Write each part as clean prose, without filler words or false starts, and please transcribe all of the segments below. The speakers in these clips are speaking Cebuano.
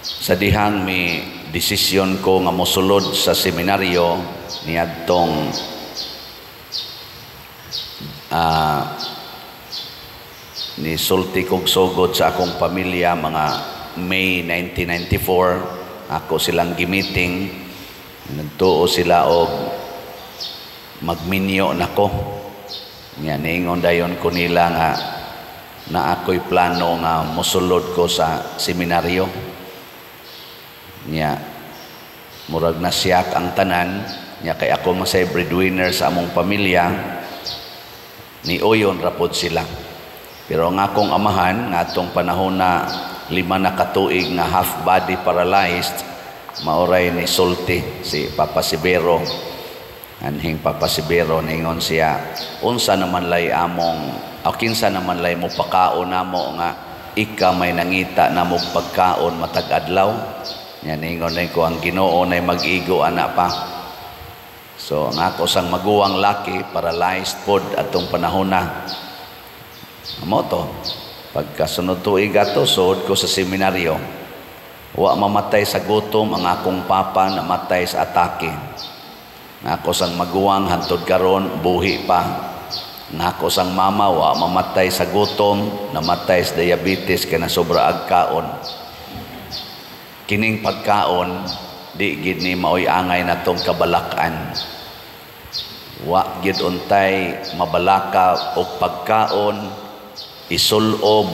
Sa dihang mi desisyon ko nga mosulod sa seminaryo niadtong ni sulti kog sugod sa akong pamilya mga May 1994. Ako silang gimiting, nagtuo sila og magminyo nako. Nya niingon dayon ko nila nga na ako'y plano nga mosulod ko sa seminaryo. Nya murag nasiyak ang tanan. Nya kay ako masay breadwinner sa among pamilya, ni uyon rapod sila. Pero ang akong amahan nga atong panahon na 5 na katuig nga half body paralyzed, maoray ni sulti si Papa Severo. Anhing Papa Severo, ningon siya, unsa naman lay among o kinsa naman lay mo pakaon namo nga ika may nangita namo pagkaon matag adlaw? Nya ningon nay ko, ang Ginoo nay mag-igo ana pa. So ang ako sang maguwang laki paralyzed pod atong panahon na. Amo to, pagkasunod tuig ato, suod ko sa seminaryo. Wa mamatay sa gutom ang akong papa, namatay sa atake. Ang ako sang maguwang hantod karon buhi pa. Ang ako sang mama wa mamatay sa gutom, namatay sa diabetes kay nasobra ag kaon. Kining pagkaon di gid ni maoy angay natong kabalakan. Wa gid untay mabalaka og pagkaon, isulob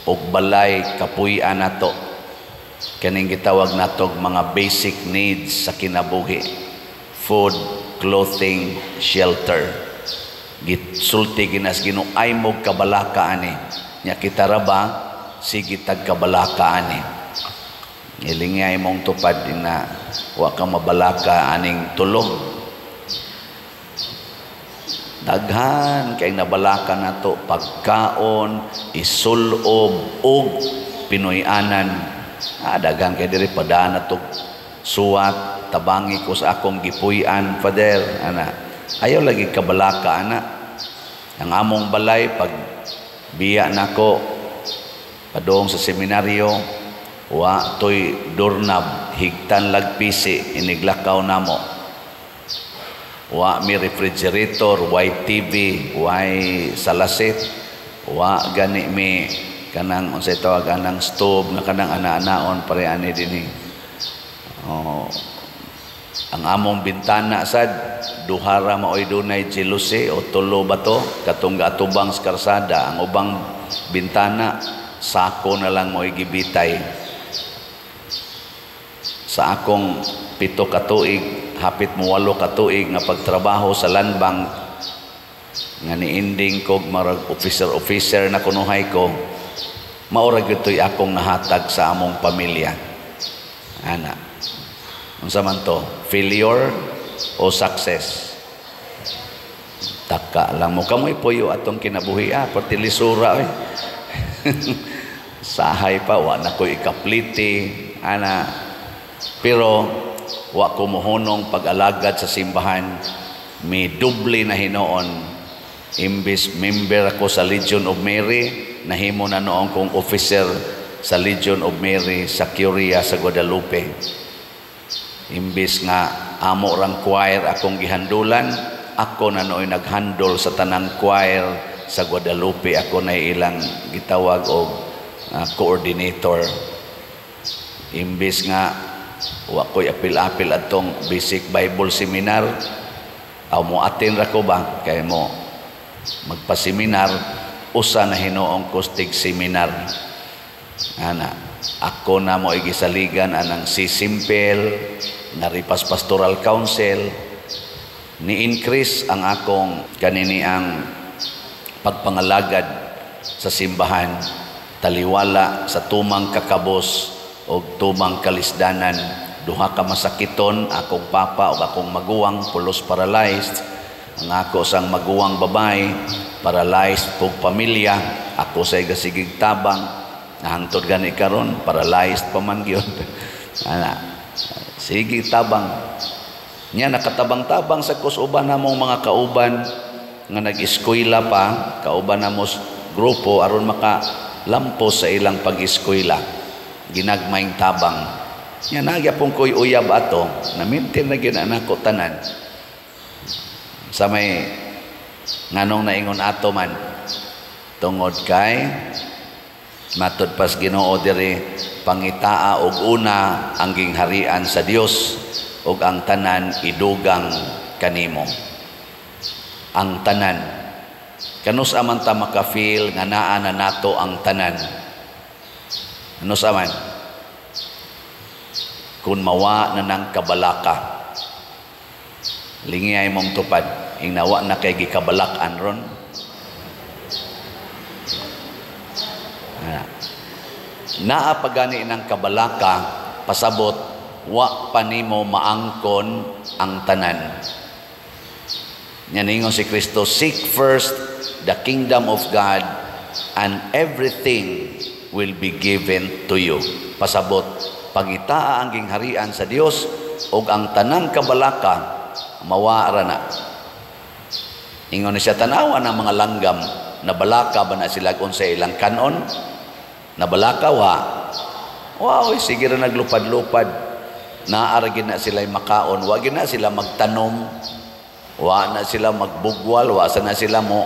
og balay kapuy-an nato. Kaning gitawag natog mga basic needs sa kinabuhi: food, clothing, shelter. Gisulti ginas Ginoo, ay mo kabalaka ani. Nya kita ra ba sige tag kabalaka ani. Ilingay mong tupad na wa ka mabalaka aning tulog. Daghan kay nabalaka nato pagkaon, isulob og Pinoy-anan. Daghan kay diri padaan nato suwat, tabangi ko sa akong gipuy-an, Father, ana. Ayaw lagi kabalaka ana. Ang among balay pag biya nako padung sa seminaryo, wa toy doorknob, higtan lagpisi iniglakaw namo. Wa mi refrigerator, way TV, way salasit, wa gani mi kanang unsay tawag anang stove nga kanang ana-anaon pare ani dinhi. Oh, ang among bintana sad duha ra maoy dunay jealousy o tulo ba to katong gaatubang sa karsada. Ang ubang bintana sako na lang mo'y gibitay. Sa akong 7 ka tuig, hapit mo 8 ka tuig nga pagtrabaho sa Land Bank, nga niending kog marag officer officer na kunuhay ko, maura gyud to'y akong nahatag sa among pamilya. Ana, unsa man to, failure o success? Taka lang mo kamoy puyo atong kinabuhi, perti lisura oy. Sahay pa wa na ko'y ikapliti ana, pero wa ko mohunong pag-alagad sa simbahan. May doble na hinoon. Imbis member ako sa Legion of Mary, nahimo na noon kong officer sa Legion of Mary sa Curia sa Guadalupe. Imbis nga amo rang choir akong gihandulan, ako na nooy naghandol sa tanang choir sa Guadalupe. Ako na ilang gitawag og coordinator. Imbis nga wa ko'y apil-apil atong basic Bible seminar, aw mo atin ra ko ba kay mo magpa-seminar, usa na hinuong kustig seminar. Ana, ako na mo igisaligan anang si Simpel nga Ripas Pastoral Council. Ni-increase ang akong kanini ang pagpangalagad sa simbahan, taliwala sa tumang kakabos og tumang kalisdanan. Duha ka masakiton, akong papa ug akong maguwang pulos paralyzed. Ang ako sang maguwang babae paralyzed pug pamilya, ako say gasigig tabang nahangtod gani karon paralyzed pa man gyud. Ana, sige tabang. Nya nakatabang-tabang sa kusuban namong mga kauban nga nag-eskwela pa, kauban namo grupo aron makalampos sa ilang pag-eskwela. Ginagmayng tabang. Nya nagyapon ko'y uyab ato, na-maintain na gyud nako tanan. Sa may nganong naingon ato man, tungod kay matud pas Ginoo diri, pangitaa og una ang gingharian sa Dios ug ang tanan idugang kanimo. Ang tanan. Kanus-a man ta maka-feel nga naa na nato ang tanan? Kanus-a man? Kung mawa na ng kabalaka. Lingiyay mong tupad. Ingnawa na kay gikabalak-an ron. Naa pagani ng kabalaka, pasabot, wa pa nimo maangkon ang tanan. Nya ningon si Kristo, "Seek first the kingdom of God and everything will be given to you." Pasabot, pangitaa ang gingharian sa Dios ug ang tanang kabalaka mawa ra na. Ingon siya, tanawa ng mga langgam, nabalaka ba na sila kung sa ilang kanon? Nabalaka wa? Wow, sige ra naglupad-lupad. Naa ra na sila makaon, wa na sila magtanom, wa na sila magbugwal, wa sa na sila mo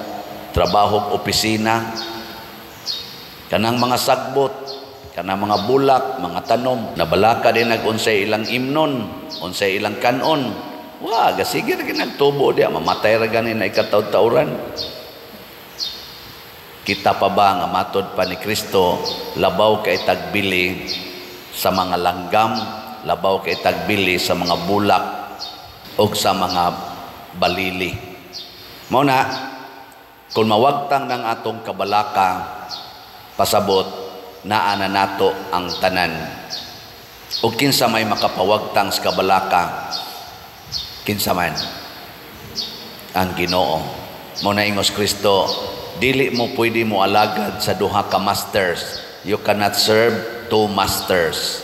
trabaho opisina. Kanang mga sagbot, kanang mga bulak, mga tanom, nabalaka din nag-unsay ilang imnon, unsay ilang kanon. Wa, gasige ra nagtubo diya, mamatay ra gani na ikataud-tauran. Kita pa ba nga matod pa ni Kristo labaw kay tagbili sa mga langgam, labaw kay tagbili sa mga bulak o sa mga balili? Mao na, kung mawagtang ng atong kabalaka, pasabot, naa na nato ang tanan. O kinsa may makapawagtang sa kabalaka? Kinsa man? Ang Ginoo. Mao na ingos Kristo, dili mo pwede mo alagad sa duha ka masters. You cannot serve two masters.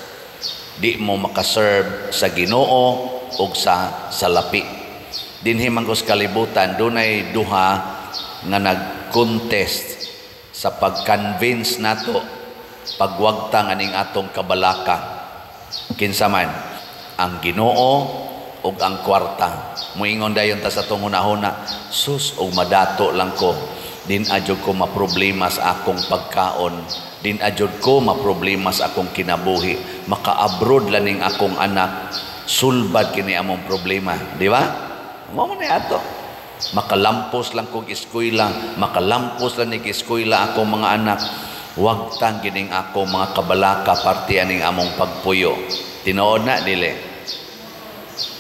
Di mo makaserve sa Ginoo ug sa salapi. Dinhi man kalibutan, dunay duha nga nag-contest sa pag-convince nato pagwagtang aning atong kabalaka. Kinsa man? Ang Ginoo ug ang kwarta. Muingon dayon ta sa atong hunahuna, "Sus, og madato lang ko, din adyo ko maproblema sa akong pagkaon, din adyo ko maproblema sa akong kinabuhi, maka-abroad laning akong anak, sulbad kini among problema." Di ba? Mao man ato. Makalampos lang kog eskwela, makalampos lang nig eskwela akong mga anak, wagtang gining ako mga kabalaka parte aning among pagpuyo. Tinuod na dili?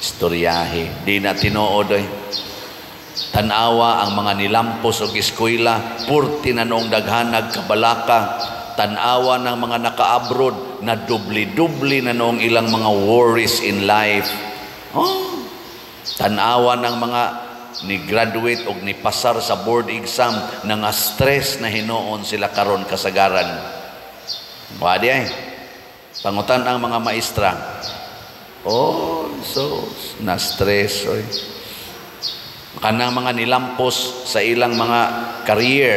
Istoryahe. Di na tinuod oy. Tanawa ang mga nilampos og eskwela, purti na noong daghanag kabalaka. Tanawa ng mga naka-abroad, na dubli-dubli na noong ilang mga worries in life. Oh, tanawa ng mga ni graduate og ni pasar sa board exam, na nga stress na hinuon sila karon kasagaran. Wa di ay. Pangutan ang mga maestra. Oh, so na stress oy. Kanang mga nilampos sa ilang mga career,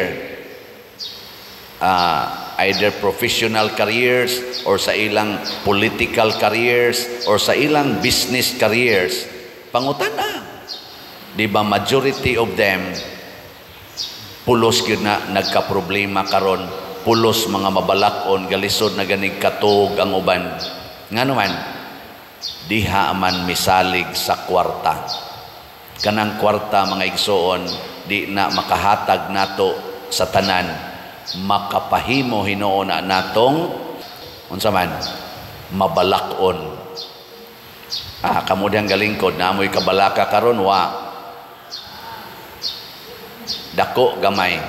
either professional careers or sa ilang political careers or sa ilang business careers, pangutan na. Di ba majority of them pulos gyud na nagka-problema karon, pulos mga mabalakon, galisod na ganig katog ang uban? Ngano man? Diha man misalig sa kwarta. Kanang kwarta, mga igsoon, di na makahatag nato sa tanan. Makapahimo hinuon na natong unsa man, mabalakon. Ah, kamo diyang galingkod, naamoy kabalaka karon? Wa? Dako, gamay?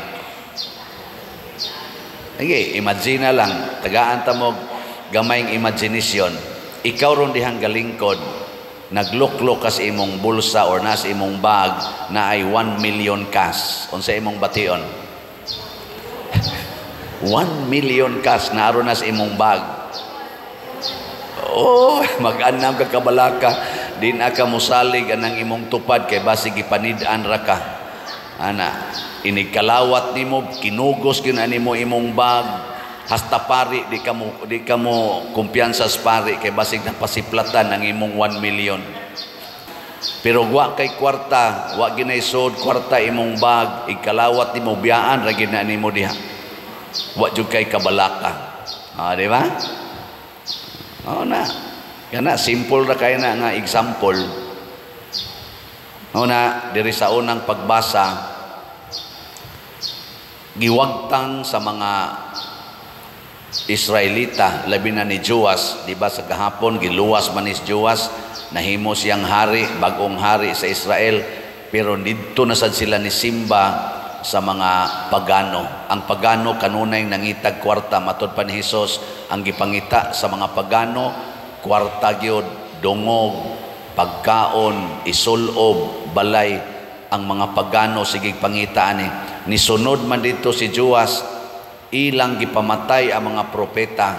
Sige, imagine na lang, tagaan ta mo gamayng imagination. Ikaw ron dihang galingkod, nagluklok ka sa imong bulsa or nasa imong bag na ay 1 million cash. Unsa imong bation? 1 million cash na aron na sa imong bag. Oh, mag-anam ka kabalaka, di na ka musalig anang imong tupad kay basig ipanid-an ra ka. Ana, inigkalawat nimo, kinugos gyud nimo imong bag. Hasta pari, di ka mo kumpiyansa sa pari kay basig na pasiplatan ang imong 1 million. Pero wa kay kwarta, wa ginay sud kwarta imong bag, ikalawat nimo, biyaan ra gid na nimo diha. Wa jud kay kabalaka. Ah, di ba? Oh na. Kana simple ra kay na nga example. Una, diri sa unang pagbasa, giwagtang sa mga Israelita, labi na ni Joas, di ba sa gahapon giluwas man ni Joas, nahimo siyang hari, bagong hari sa Israel, pero didto na sad sila ni simba sa mga pagano. Ang pagano kanunay nangitag kwarta, matod pa ni Hesus, ang gipangita sa mga pagano kwarta gyud, dungog, pagkaon, isulob, balay. Ang mga pagano sige pangita ani. Nisunod man dito si Joas, ilang gipamatay ang mga propeta.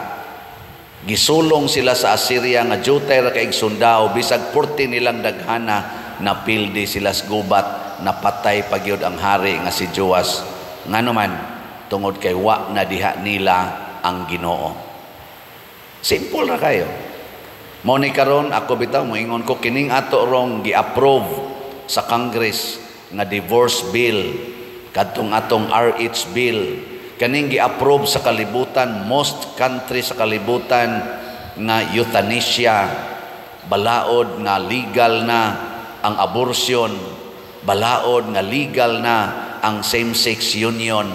Gisulong sila sa Assyria nga jutay ra kaig sundao, bisag purti nilang daghana, napildi sila sa gubat, napatay pa gyud ang hari nga si Joas. Ngano man? Tungod kay wa na diha nila ang Ginoo. Simple ra kayo. Mao ni karon ako bitaw moingon ko, kining ato rong gi-approve sa Congress nga divorce bill, kadtong atong RH bill, kaning gi-approve sa kalibutan, most country sa kalibutan nga euthanasia, balaod nga legal na ang abortion, balaod nga legal na ang same-sex union.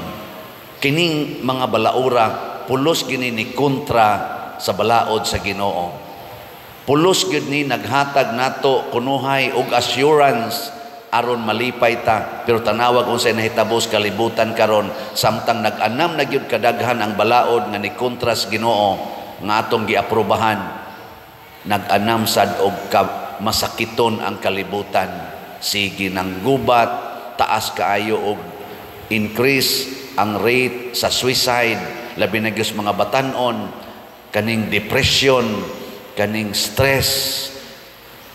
Kining mga balaura pulos gini ni kontra sa balaod sa Ginoo. Pulos gyud ni naghatag nato kunuhay og assurance aron malipay ta, pero tanawag unsay nahitabo sa kalibutan karon samtang nag-anam na gyud kadaghan ang balaod nga ni kontra sa Ginoo nga atong giaprobahan. Nag-anam sad og masakiton ang kalibutan. Sige nang gubat, taas kaayo og increase ang rate sa suicide, labi na gyud mga batan-on, kaning depression, kaning stress.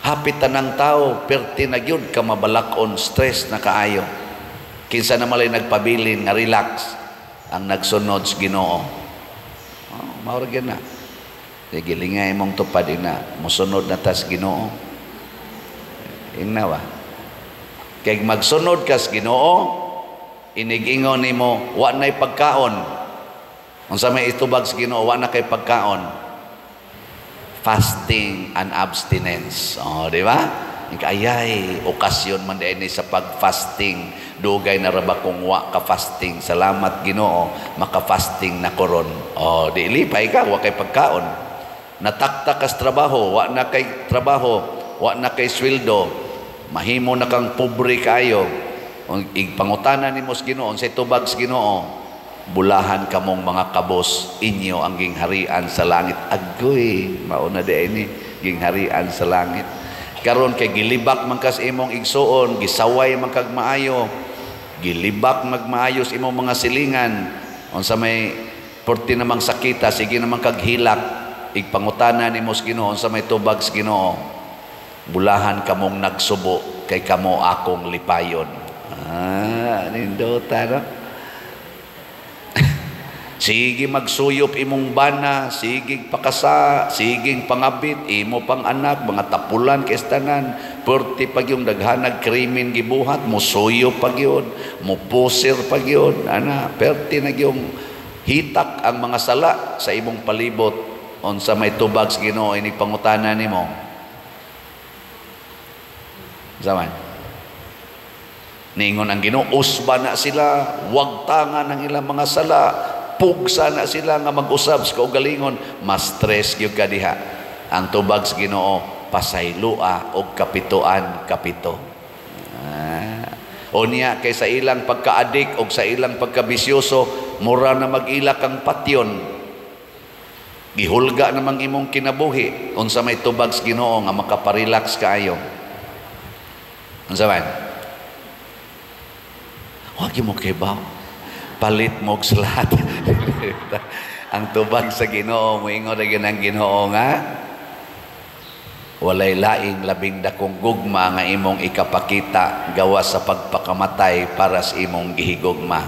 Hapit tanang tao perti na gyud ka mabalak-on, stress na kaayo. Kinsa na malay nagpabilin nga relax? Ang nagsunod sa Ginoo. Oh, mao ra gyud na. Sige, lingay mong tupad ina, mosunod na tas Ginoo. Ingna ba? Kay magsunod kas Ginoo, inigingon nimo wa nay pagkaon. Unsa may itubag sa Ginoo, wa na kay pagkaon? Fasting and abstinence. Oh, di ba? Ayay, okasyon man din sa pag-fasting. Dugay na ra ba kung wa ka fasting. Salamat Ginoo, maka-fasting na koron. Oh, di lipay ka, wa kay pagkaon. Nataktak kas trabaho, wa na kay trabaho, wa na kay sweldo. Mahimo na kang pobre kayo. Igpangutana nimo sa Ginoo, unsay tubag sa Ginoo? Bulahan kamong mga kabos, inyo ang gingharian sa langit. Agoy, mauna di ini gingharian sa langit. Karon kay gilibak man kas imong igsuon, gisaway man kag maayo, gilibak magmaayos imong mga silingan. Unsa may porti namang sakita, sige namang kag hilak, igpangutana nimo sa Ginoo, unsa may tubag sa Ginoo? Bulahan kamong nagsubo, kay kamo akong lipayon. Ah, nindota no? Sige magsuyop imong bana, sige pakasa, sige pangabit, imo pang anak, mga tapulan kay tanan, perti pag yung daghanag krimen gibuhat, musuyop pag yun, mupusir pag yun, ana, perti na yung hitak ang mga sala sa imong palibot. Unsa may tubag sa Ginoo inig pangutana nimo? Zaman. Ningon ang Ginoo, usba na sila, wagtangan ang ilang mga sala, pugsa na sila nga mag-usab sa kaugalingon, mas stress gyud ka diha. Ang tubag sa Ginoo, pasayloa og kapituan kapito. Ah. O niya kay sa ilang pagka-adik og sa ilang pagkabisyoso, mura na mag-ila kang patyon. Gihulga namang imong kinabuhi. Unsa may tubag sa Ginoo nga makaparelax kaayo? Unsa man? Wag mo kay ba? Palit mo sa lahat. Ang tubag sa Ginoo, moingon ra gyud ang Ginoo nga walay laing labing dakong gugma nga imong ikapakita gawas sa pagpakamatay para sa imong gihigugma.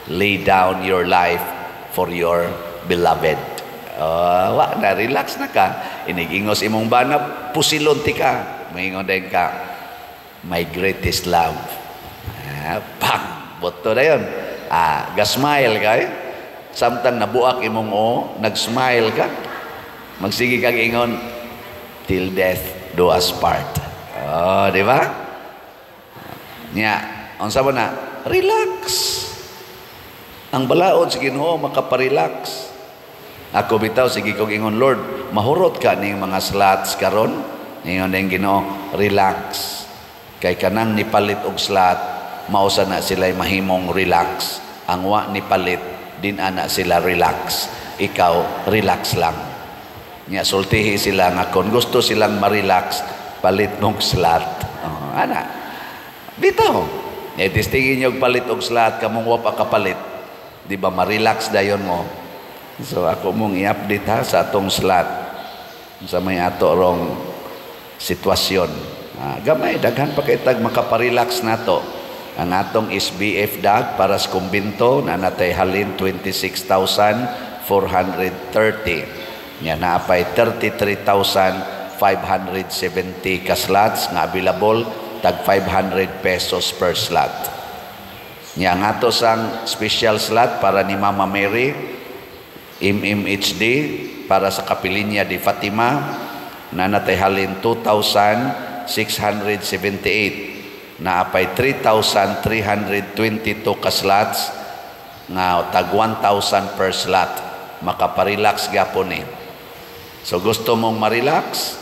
Lay down your life for your beloved. Wa na, relax na ka. Inigingos imong bana, pusilon ti ka. Maingon din ka, "My greatest love." Ah, pang, boto na yun. Ah, ga-smile ka eh. Samtang nabuak imong o, nag-smile ka. Magsige kag ingon, "Till death do us part." Oh, di ba? Nya, unsa ba na? Relax. Ang balaod sa Ginoo makaparelax. Ako bitaw, sige kog ingon, "Lord, mahurot ka ning mga slots karon." Ingon din Ginoo, "Relax." Kay kanang nipalit og slot, mao sa na sila mahimong relax. Ang wa nipalit, din ana sila relax. Ikaw, relax lang. Nya sultihi sila nga kung gusto silang ma-relax, palit mong slot. Oh, ana. Bitaw. Eh, testingin niyo palit og slot, kamong wa pa kapalit. Di ba ma-relax dayon mo? So ako mong i-update ha sa atong slot sa may ato rong sitwasyon. Ah, gamay, daghan pa kay tag makaparelax nato. Ang atong SBF dag para sa kumbinto na natay halin 26,430. Nya naapay 33,570 ka slots nga available, tag 500 pesos per slot. Nya ang ato sang special slot para ni Mama Mary MMHD para sa Kapilinya di Fatima na natay halin 2,678, naapay 3,322 ka slots nga tag 1,000 per slot. Makaparelax gyapon eh. So gusto mong ma-relax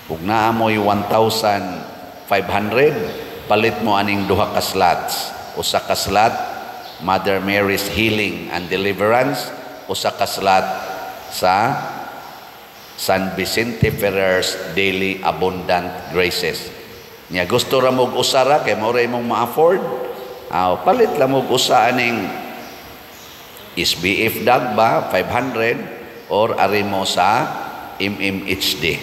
ug naa mo'y 1,500, palit mo aning duha ka slots: usa ka slot Mother Mary's Healing and Deliverance, usa ka slot sa San Vicente Ferrer's Daily Abundant Graces. Nya gusto ra mo usa ra kay mao ra imong ma-afford, ah, palit lang mo usa aning SBF dag ba 500 or ari mo sa MMHD.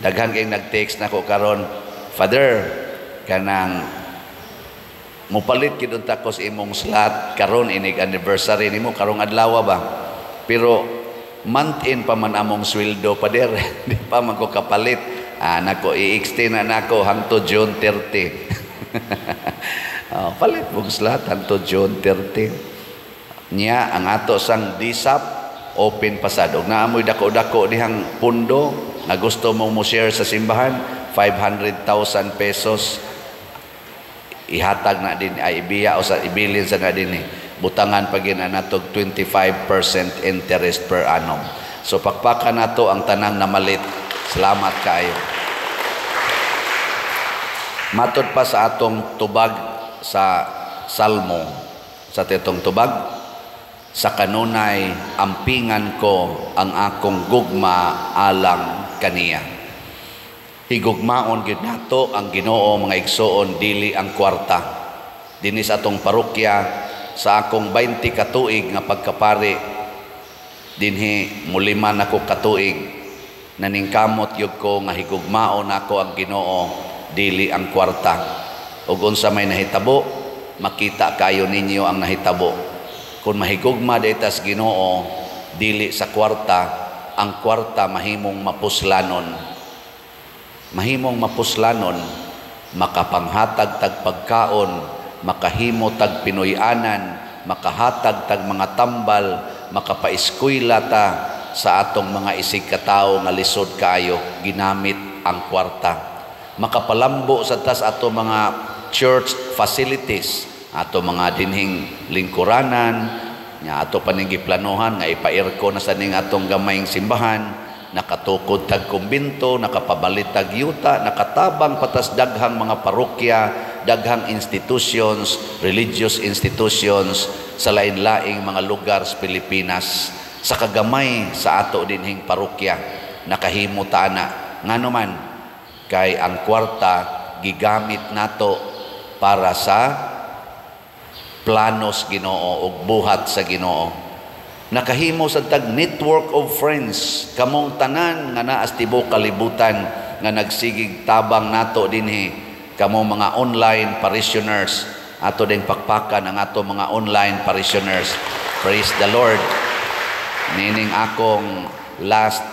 Daghan kay nag-text nako karon, "Father, kanang mupalit gid unta ko sa imong slot karon inig anniversary nimo karong adlaw ba. Pero month in pa man among sweldo, Pader. Di pa man ko kapalit." Ah, nako, i-extend na nako hangtod June 30. Oh, palit mong slot hangtod June 30. Nya ang ato sang DSAP open pasad. Og naa moy dako-dako dihang pundo nga gusto mong mo share sa simbahan, 500,000 pesos ihatag na din ay ibiya o sa ibilin sa na din eh. Butangan pa gid na natog 25% interest per annum. So pakpakan nato ang tanang namalit. Salamat kaayo. Matod pa sa atong tubag sa Salmo, sa titong tubag, sa kanunay ampingan ko ang akong gugma alang kaniya. Higugmaon gid nato ang Ginoo, mga igsoon, dili ang kwarta. Dinhi sa atong parokya, sa akong 20 ka tuig nga pagkapari dinhi, mulima nako katuig, naningkamot gyud ko nga higugmaon nako ang Ginoo, dili ang kwarta. Ug unsa may nahitabo, makita kayo ninyo ang nahitabo. Kung mahigugma tas Ginoo dili sa kwarta, ang kwarta mahimong mapuslanon, mahimong mapuslanon, makapanghatag tag pagkaon, makahimo tag Pinoy-anan, makahatag tag mga tambal, makapaeskwela ta sa atong mga isig katawo nga lisod kaayo ginamit ang kwarta. Makapalambo sa tas ato mga church facilities, ato mga dinhing lingkuranan, nga ato paning giplanuhan nga ipa-aircon na sa ning atong gamayng simbahan, nakatukod tag kumbinto, nakapabalit tag yuta, nakatabang patas daghang mga parokya, daghang institutions, religious institutions sa lain-laing mga lugar sa Pilipinas. Sa kagamay sa ato dinhing parokya, nakahimo ta ana. Ngano man, kay ang kwarta gigamit nato para sa planos Ginoo ug buhat sa Ginoo. Nakahimo sa tag network of friends, kamong tanan nga naa sa tibuok kalibutan nga nagsigig tabang nato dinhi, kamong mga online parishioners. Ato ding pakpakan ang ato mga online parishioners. Praise the Lord. Nining akong last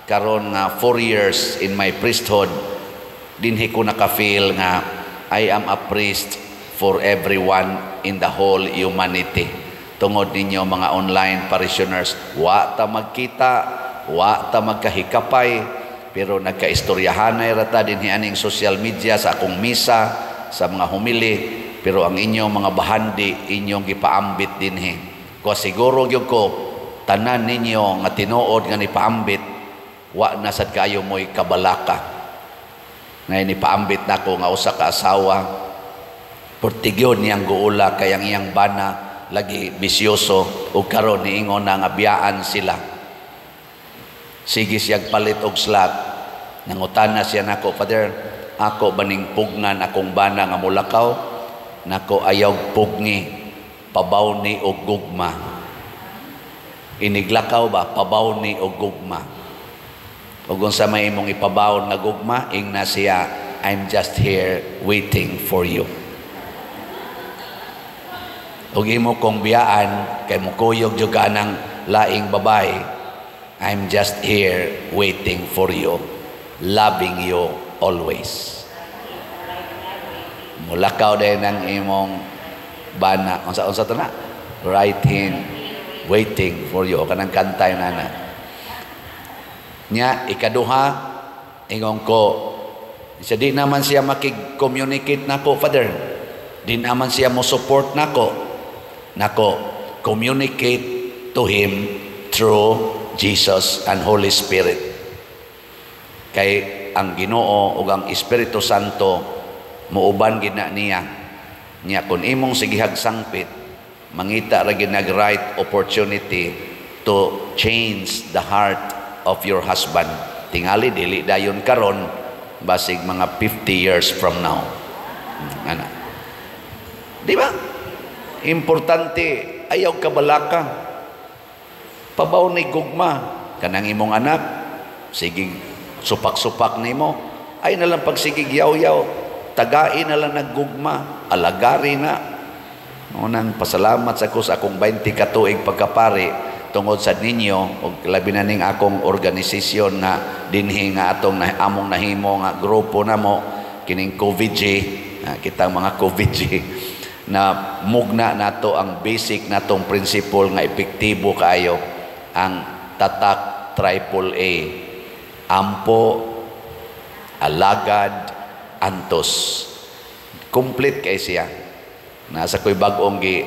karon nga 4 years in my priesthood, dinhi ko naka-feel nga I am a priest for everyone in the whole humanity. Tungod ninyo, mga online parishioners, wa ta magkita, wa ta magkahikapay, pero nagkaistoryahanay ra ta dinhi aning social media sa akong misa, sa mga homily, pero ang inyong mga bahandi inyong gipaambit dinhi. Ko siguro gyud ko tanan ninyo nga tinuod nga nipaambit, wa na sad kayo mo'y kabalaka. Ngayon nipaambit nako nga usa ka asawa, portigyon niyang guula kay ang iyang bana lagi bisyoso, ug karon niingon na nga biyaan sila. Sige siyag palit og slot. Nangutana siya nako, "Father, ako baning pugnan akong bana nga mulakaw?" Nako, "Ayaw pugni, pabaw ni og gugma. Iniglakaw ba, pabaw ni og gugma. Ug unsa may imong ipabawon nga gugma?" Ingna siya, "I'm just here waiting for you." Ug imo kong biyaan kay mukuyog jud ka ng laing babae, "I'm just here waiting for you, loving you always." Mulakaw din ang imong bana. Unsa unsa to na? "Right hand waiting for you." Kanang kanta yun ana. Nya ikaduha, ingon ko siya, di naman siya makig-communicate nako, Father. Di naman siya mo support nako. Nako, "Communicate to him through Jesus and Holy Spirit." Kay ang Ginoo ug ang Espiritu Santo muuban gid na niya. Nya kung imong sigihag sangpit, mangita ra gid nag right opportunity to change the heart of your husband. Tingali dili dayon karon, basig mga 50 years from now. Ana. Di ba? Importante ayaw kabalaka. Pabaw ni gugma kanang imong anak, sige supak-supak nimo, ay na lang pagsigig yaw-yaw, tagain na lang naggugma, alagari na. Unang pasalamat sa ko sa akong 20 ka tuig pagkapari tungod sa ninyo ug labi na ning akong organisasyon nga dinhi nga atong na, among nahimo nga grupo namo kining COVID-G, kitang mga COVID-G na mugna nato ang basic natong principle nga epektibo kaayo, ang tatak triple A: ampo, alagad, antos. Complete kay siya. Nasa ko'y bag-ong gi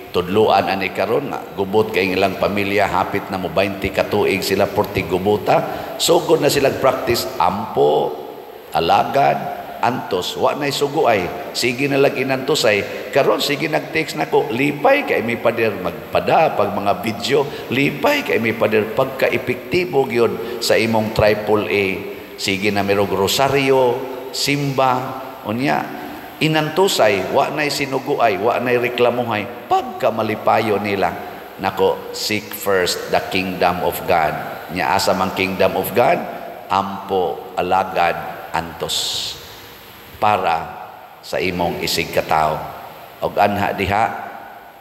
tudluan ani karon nga gubot kay ilang pamilya, hapit na mo 20 ka tuig sila porti gubuta, sugod na silang practice ampo, alagad, antos. Wa nay suguay, sige na lang inantosay. Karon sige nag-text nako, "Lipay kay mi, Pader," magpada pag mga video, "Lipay kay mi, Pader." Pagka epektibo gyud sa imong triple A, sige na merog rosaryo, simba, unya inantosay, wa nay sinuguay, wa nay reklamuhay, pagka malipayo nila. Nako, seek first the kingdom of God. Nya asa man kingdom of God? Ampo, alagad, antos para sa imong isig katao. Og anha diha,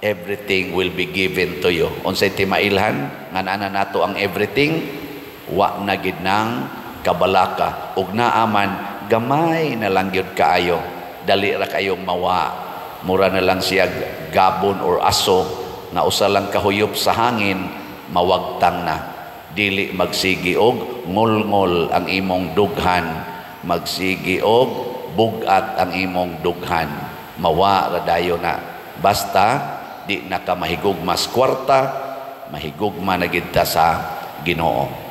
everything will be given to you. Unsay timailhan nga naa nato ang everything, wa na gid nang kabalaka, ug naaman gamay na lang gyud kaayo, dali ra kayong mawa, mura na lang siya gabon or aso nga usa lang kahuyop sa hangin, mawagtang na. Dili magsigi og ngolngol ang imong dughan, magsigi og bugat ang imong dughan, mawa ra dayon na, basta di na ka mahigugma sa kwarta, mahigugma na gid ta sa Ginoo.